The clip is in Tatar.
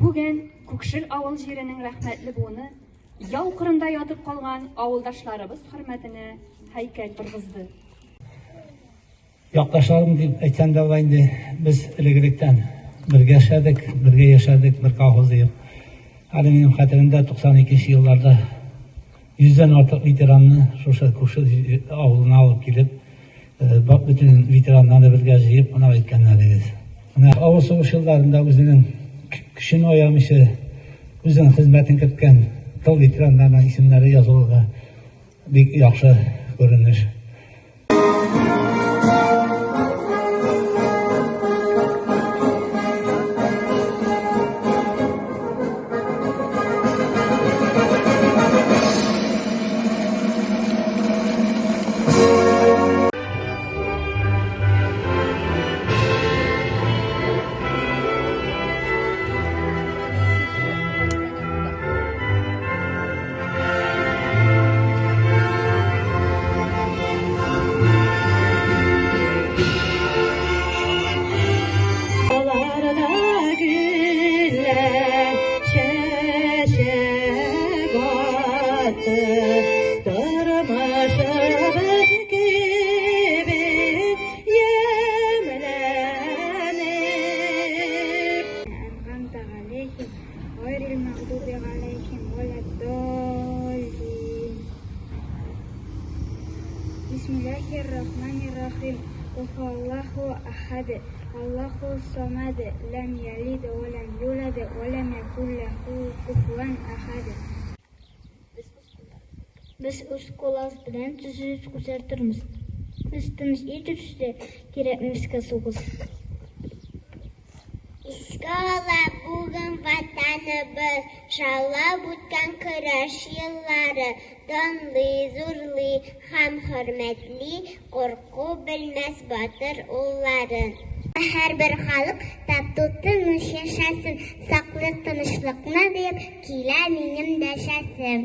Бүген Күкшел авыл җиренең рәхмәтле буыны яу кырында ятып калган авылдашларыбыз хөрмәтенә һәйкәл торгызды. Якташларым дип әйтсәм дә була инде, без элек-электән бергә эшләдек, бергә яшәдек, бер колхоз диеп. Әле минем хәтеремдә 92 нче елларда йөздән артык ветеранны шушы күрше авылына алып килеп, бөтен ветераннарны бергә җыеп кунак иткәннәр иде. Менә авыр сугыш елларында үзенең көчен аямыйча, үзенең хезмәтен керткән тыл ветераннарының исемнәре язылу да бик яхшы күренеш. Аларда гөлләр чәчәк атты, Тормышыбыз кебек ямьләнеп. أنعمت عليهم غير المغضوب عليهم ولا الضالين بسم الله الرحمن الرحيم قل هو الله أحد الله الصمد لم يلد ولم يولد ولم يكن له كفوا أحد Без үз кулыбыз белән төзибез гүзәл тормыш. Без тыныч ил төзүдә кирәкмәскә сугыш. Искә ала бүген Ватаныбыз, Шаулап үткән көрәш еллары. Данлый, зурлый һәм хөрмәтли Курку белмәс батыр улларын. Һәрбер халык тату тыныч яшәсен, Саклыйк тынычлыкны диеп, килә минем дәшәсем.